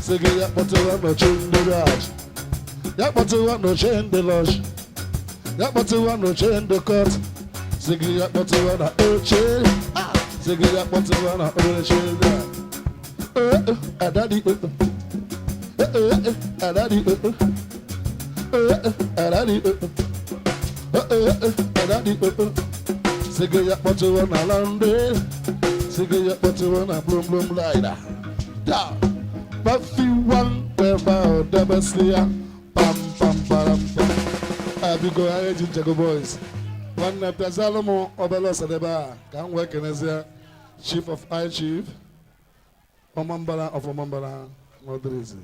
Sị gị ya kpọtụwa n'oche ndị raj. Ya kpọtụwa n'oche ndị lọj. Ya kpọtụwa n'oche ndị kọt. Sị gị ya kpọtụwa na oche. Sị gị ya kpọtụwa na oche ndị a. Adadi adadi adadi adadi. Sige ya kpọtụrụ na London, sige ya kpọtụrụ na Blum Blum Rider. Da Buffy one ebe ahụ debesi ya pam pam param pam. Abigo agha eji Njago Boys. Nwanne, pịazalụ m obere ọsadebe a ka m wee kenezie Chief of High Chief Ọmambala of Ọmambala n'Ọdịrịzi.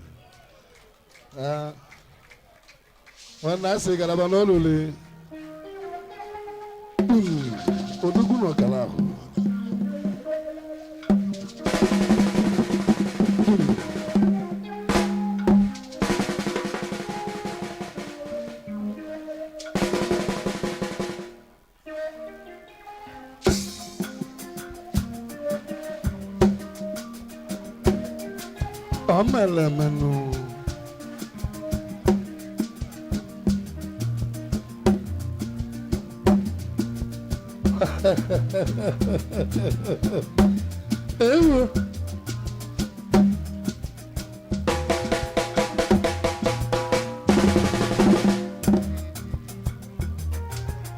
Nwanne, a sị galaba n'oluli odogwu na ọkara ahụ. Omelemenu. Ewo.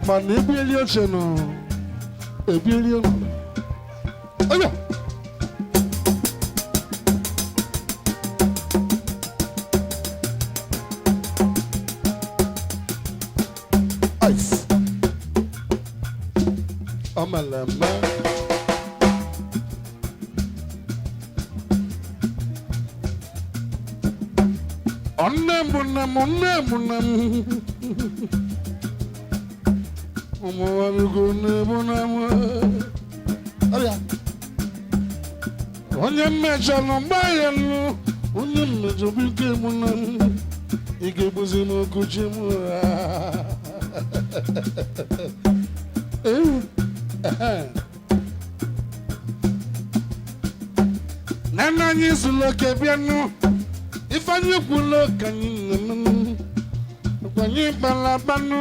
Mana ebieli oche nụ, ebieli ọnọdụ. Ọya! Ice. Omeleme. Nne m, nne m, nne m, nne m. Ụmụ nne m, nne m. Ọbịa. Onye mmejọ nọ mgbe nụ. Onye mmejọ bụ ike m nne m. Ị ga-egbuzi m okwu chi m. Ewu. Nana anyị zuru oke bịanụ. Ifeanyị kwulu ka anyị na-emenụ. Anyị kpalabanụ.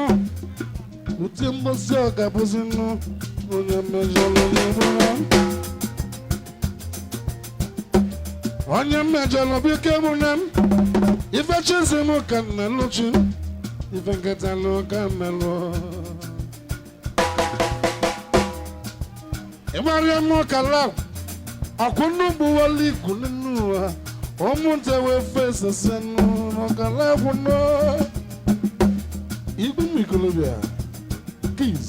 Ute mgbọsị ọ ga-abụzinụ. Onye mmejọrọ n'egburu. Onye mmejọrọ biko egbuna m. Ife chizi m ka m na-alụchi. Ife nkịta lụ ka mmelụ. Ịgbarịa m kala ọkwụ nnugbuwala ikwu nínú wa. Ụmụnta wee fesese n'ọkala akwụnụ. Igwe ụmụ ikolobịa Kids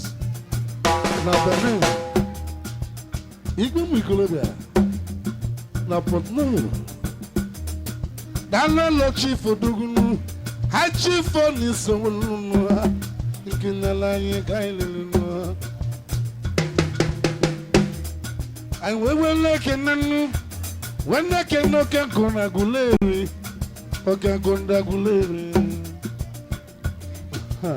na Benin. Igwe ụmụ ikolobịa na Port Novo. Dalolo Chief Odogunu. Ha Chief Onisowolu ha. Nke nala anyị ka anyị lere nụ. Anyị wee wele ekene nụ. Wee na-ekene oke nkụ na Aguleri. Oke nkụ ndị Aguleri. Ha.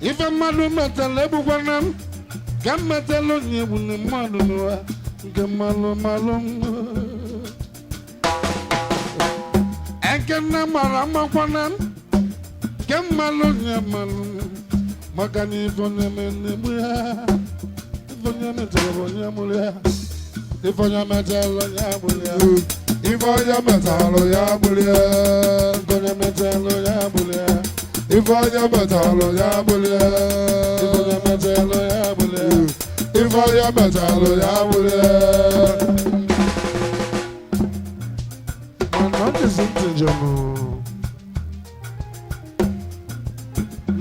Ife mmadụ metara egbukwana m. Ka m metala onye egbu na mmadụ n'ụwa. Nke mmalụ mmalụ mma. Nke nne mara amakwana m. Nke mmalụ onye mmalụ. Maka na ife onye na-egbu ya. Ife onye metara bụ onye mụrụ ya. Ife onye metara onye agbụrụ ya. Ife onye metalụ ya bụrụ ya. Nke onye metara onye agbụrụ ya. Ife onye metalụ ya bụrụ ya. Ife onye metara onye agbụrụ ya. Ife onye metalụ ya bụrụ ya. Mana ọ dịzi ntị njem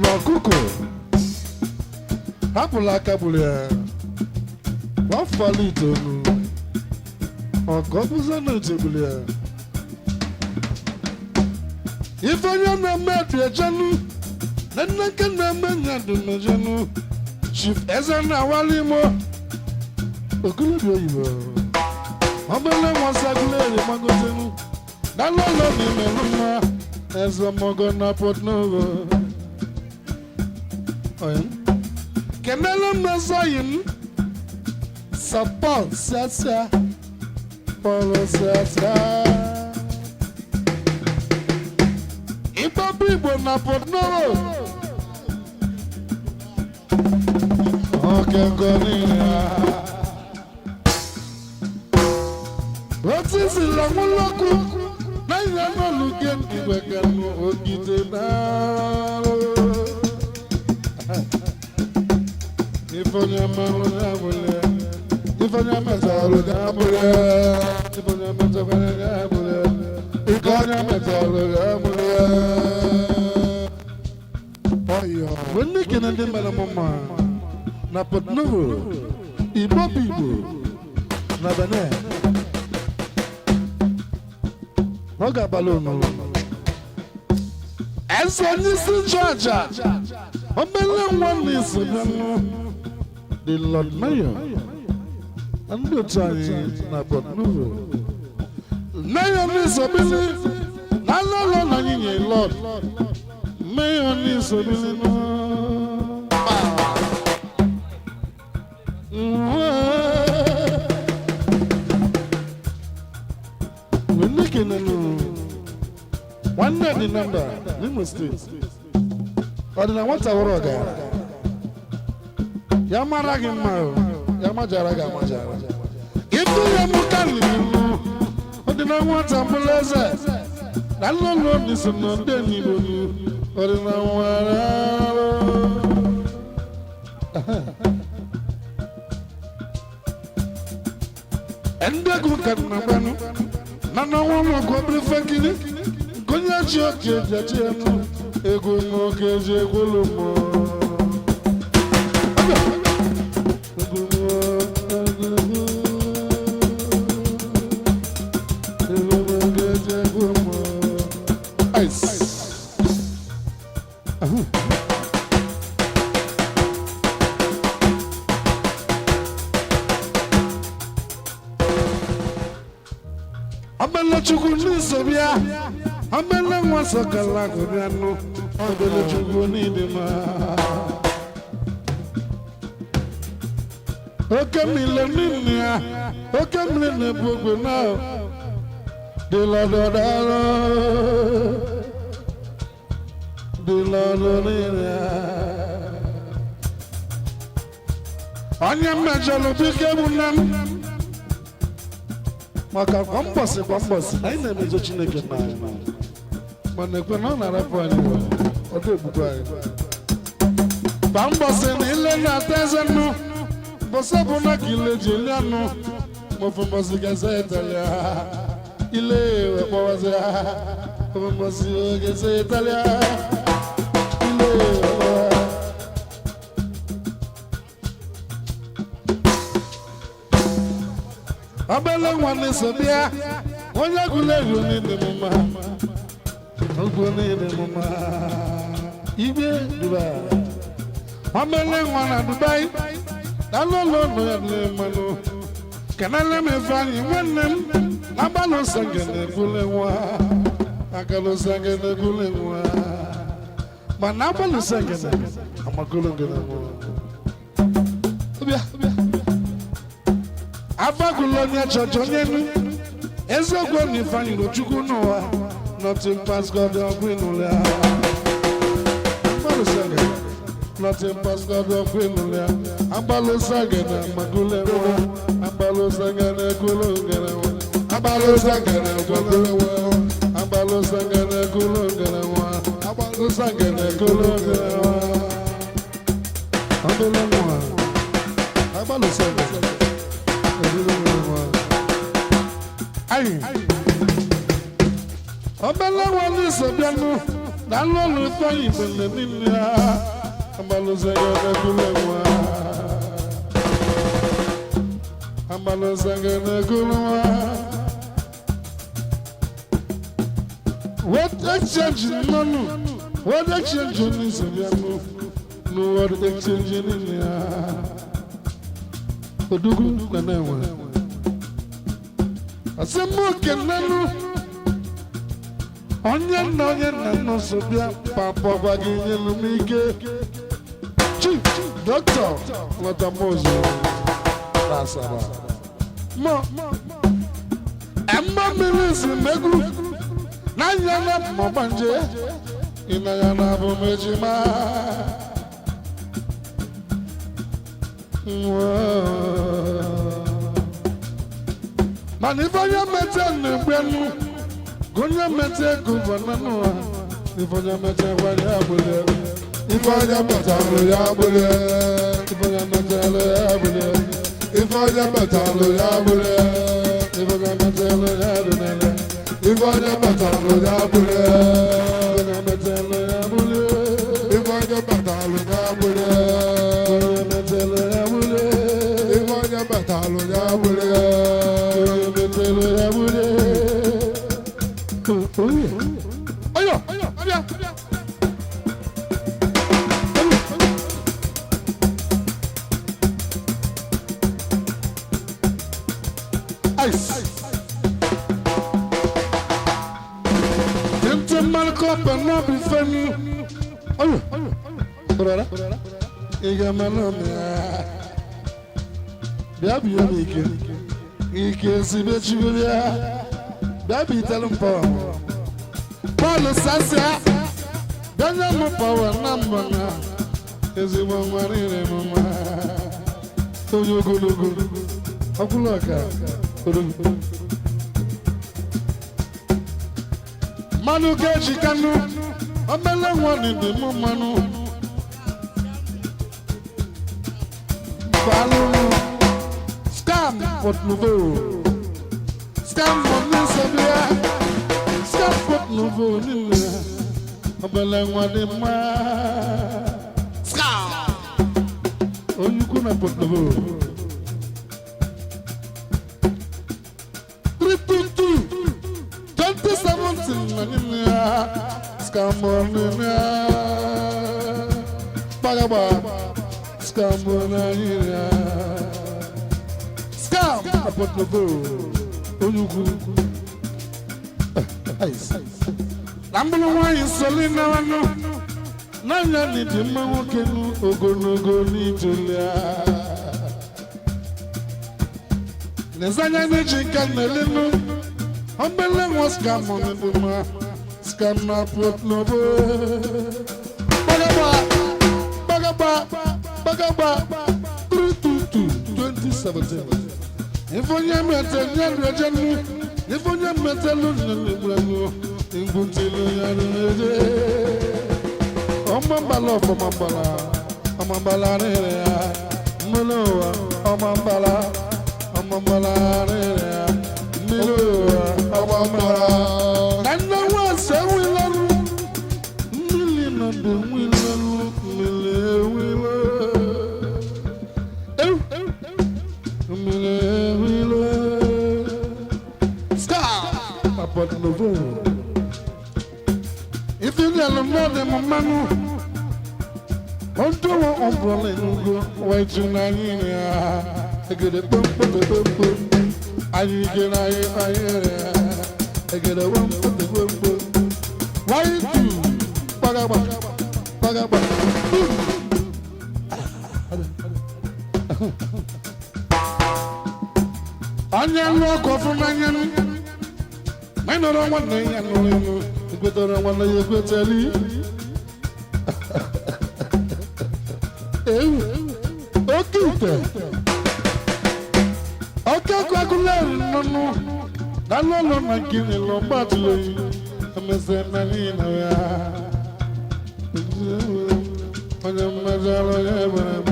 na ọkụkọ hapụla aka gburu ya gbafala itoolu ọkụ ọbụzọ na otegburu ya. Ife onye na-eme dị ejenu na nne nke na-eme nya dị mejenu. Chief Eze na-awali imo okolobịa oyibo obele nwasagụleri gbagotenu dalolo n'imelụ mma eze ọmọgọ na Port Novo. Kenele m ezoghị m Sapọl siasia Pọl siasia ịgbapụ Igbo na Port Novo oke ngo niile ha. Osisi lọmụlọkụ na ya n'oluge igwe kanụ ogide n'alụ. Ifeonye mmanụ ya bụle, ifeonye metalụ ya bụle, ifeonye metakwara ya bụle, ike onye metalụ ya bụle. Ọyọ, mgbe ndị kene ndị mere m mma na Port Novo, Igbo bụ Igbo na Benin. Ọ ga-abalị unu. Eze onye isi nchụaja, obele nwa na-eso bịanụ, the Lord Mayor, na ndị otu anyị na Port Novo. Mayor na-esobili na alụlọ na anyị nye Lord. Mayor na-esobili nụ. Wee nwanne dị na mba n'Imo Steeti, ọ dị na nwata wụrụ ọgaranya ya mara gị mma o, ya majara gị amajara ịtụ ya mụ ka n'ihu. Ọ dị na nwata bụrụ eze na nlụlụ obi so na ndị n'Igbo. Ọ dị na nwara. Ndị egwu ka na gbanụ na n'ọnwa ụlọ obere ife nkiri nke onye ji oke eji achị ya nụ egwu nwoke eji egwulu mmụọ. Egwu mmụọ, egwu mmụọ. Egwu nwoke eji egwu mmụọ. Ice. Ahụ. Obele Chukwu n'iso bịa, obele nwa sọkala bịa nụ, obele Chukwu n'ịdị mma. Oke mmiri n'ime ya, oke mmiri na-ebu ogwe na dị lọdọdọrọ dị lọdọ n'ime ya. Onye mmejọrọ, biko egbu nne m, maka kwa mbọsị kwa mbọsị anyị na-emejọ Chineke na anyị, mana ekwe na ọ na-arapụ anyị, ọ dị egbukwa anyị. Kwa mbọsị na ile na-ata eze nnu, mbọsị bụ na ka ile ji eli anụ, maọbụ mbọsị gaze italia ile wee kpọwazi ya, maọbụ mbọsị gaze italia ile wee kpọwa. Obele nwa na-eso bịa, onye gụla ego niile m mma, ogwu niile m mma, igwe Dubai. Obele nwa na Dubai dalụlụ ụlọ ya dị mmanụ. Kenele m Ifeanyị nwanne m na agbalụsangene ebule nwa, agalụsangene ebule nwa, mana agbalụsangene amagolo ngene nwa. Bịa afagụla onye chọchọ onye nu eziokwu na Ifeanyị Rochukwu n'ụwa. Nothing pass God ọgwụ ịnụlị. Agbalụsangene, nothing pass God ọgwụ ịnụlị. Agbalụsangene amagolo nwa, agbalụsangene egolo ngene nwa, agbalụsangene egolo nwa, agbalụsangene egolo ngene nwa, agbalụsangene egolo ngene nwa. Obele nwa agbalụsangene egolo ngene nwa. Ayi. Obele nwa n'iso bịanụ na nlọlụ Ifeanyị mgbe niile ya agbalụsangene egolo nwa, agbalụsangene egolo nwa. What exchange nọnụ, what exchange n'iso bịanụ no what exchange niile ya odugwu na na-enwe asị m kenenụ onye nna, onye nna nọ so bịa papa gwa gị nyelu m ike. Chief Dọkịta Lọtamozu na Asaba mọ emma mmiri si megwu n'anya na mọgbanje ịnanya na abụ m ejima. Mana ife onye mete na-egbenu, onye mete gọvanọ, ife onye mete gwara ya gbule. Ife onye metalụ ya gbule. Ife onye metalụ ya gbule. Ife onye metalụ ya gbule. Ife onye metalụ ya gbule. Ife onye metalụ ya gbule. Ife onye metalụ ya gbule. Ife onye metalụ ya gbule. Ife onye metalụ ya gbule. Ife onye metalụ ya gbule. Ife onye metalụ ya gbule. Oyo, abịa. Ice. Tente malko pena bifeni. Oyo. Brother. Iga mano mia. Bịa bịa m ike. Ike si be chi bịa. Bịa bi tell m power. Paul sasịa. Bịa nye m power na mbọ na. Ezigbo nwa rire m mma. Onye ogologo. Ọkwụlụ ọka. Ogologo. Mmanụ ka eji kanụ. Obele nwa dị m mmanụ. Balụ. Scam Port Nouveau. Scam Port Nouveau. Scam Port Nouveau niile. Obele nwa dị mma. Scam. Onye ukwu na Port Nouveau. 322 2017 na n'ime ya. Scam n'ime ya. Gbagagba. Scam na n'ime ya. Scam na Port Nouveau. Onye ukwu. Na mbụrụ nwaanyị soli na nwanụ. N'anya n'ịdị mma nwoke nụ ogologo n'itoli ya. N'ezanya n'eji nka na-elenu. Obele nwa scam n'ịdị mma. Scam na Port Nouveau. Gbagagba. Gbagagba. Gbagagba. 322 2017. Ife onye mete nye rejenu. Ife onye metelu nne ngwuntelu ya reje. Ọmọ mbala ọfọmọ mbala. Ọmọ mbala rere ya. Mmiri ụwa ọmọ mbala. Ọmọ mbala rere ya. Mmiri ụwa ọmọ mbala. Na nne nwa ese enwilelu. Mmiri nọ dị enwilelu. Mmiri enwile. Ewu. Mmiri enwile. Star. Port Nouveau. Ife ní ẹlòmíràn mọ mmanụ. Ọdún ọ̀bọ̀lẹ̀ enugu wee ju n'anyị ya. Egede kpomkpomkpomkpom. Anyị ike n'anyị anyị ya. Egede kpomkpomkpomkpom. Wáyé tù gbagagba gbagagba. Anya lụ ọkụ ọfụ n'anya m. Ma ị nọrọ nwanne ya nụrụ enu, ekwetara nwanne ya ekwetali. Ewu, oke ite. Oke kwagulere nnụnụ. Na lọlọ na nkiri lọ gbatụrụ emese na niile ya. Onye mmejọrọ ya egbere m.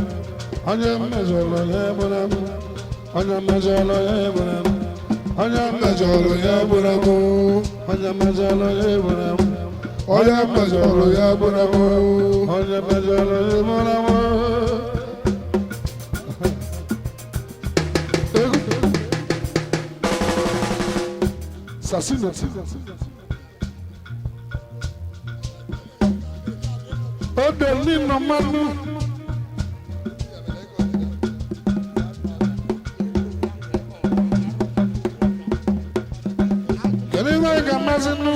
Onye mmejọrọ ya egbere m. Onye mmejọrọ ya egbere m. Onye mmejọrọ ya egbere m. Onye mmejọrọ ya egbere m. Onye mmejọrọ ya egbere m. Onye mmejọrọ ya egbere m. Egwu. Sasina. Odo nínú mmanụ. Kedu ihe anyị ga-amasị nụ?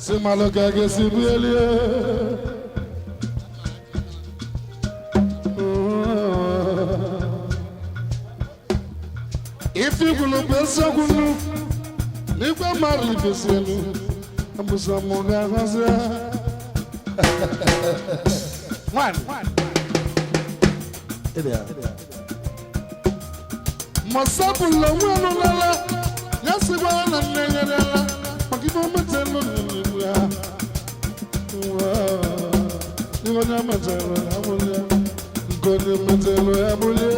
Si malụ ka a ga-esi buelie. Ife ikwulu bụ eziokwu nụ. N'igwe mmadụ ibesi elu. Abụsọ mụ ga-agọzi. One. Masapụla onwe nụlala ya sịkwara na nne nyerela maka ife ometelụ ya. Ife onye metelụ ya bụlie, nke onye metelụ ya bụlie,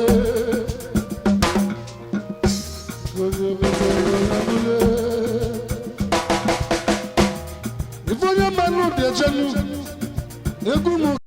nke onye metelụ ya bụlie. Ife onye mmanụ dị echenu egwu m.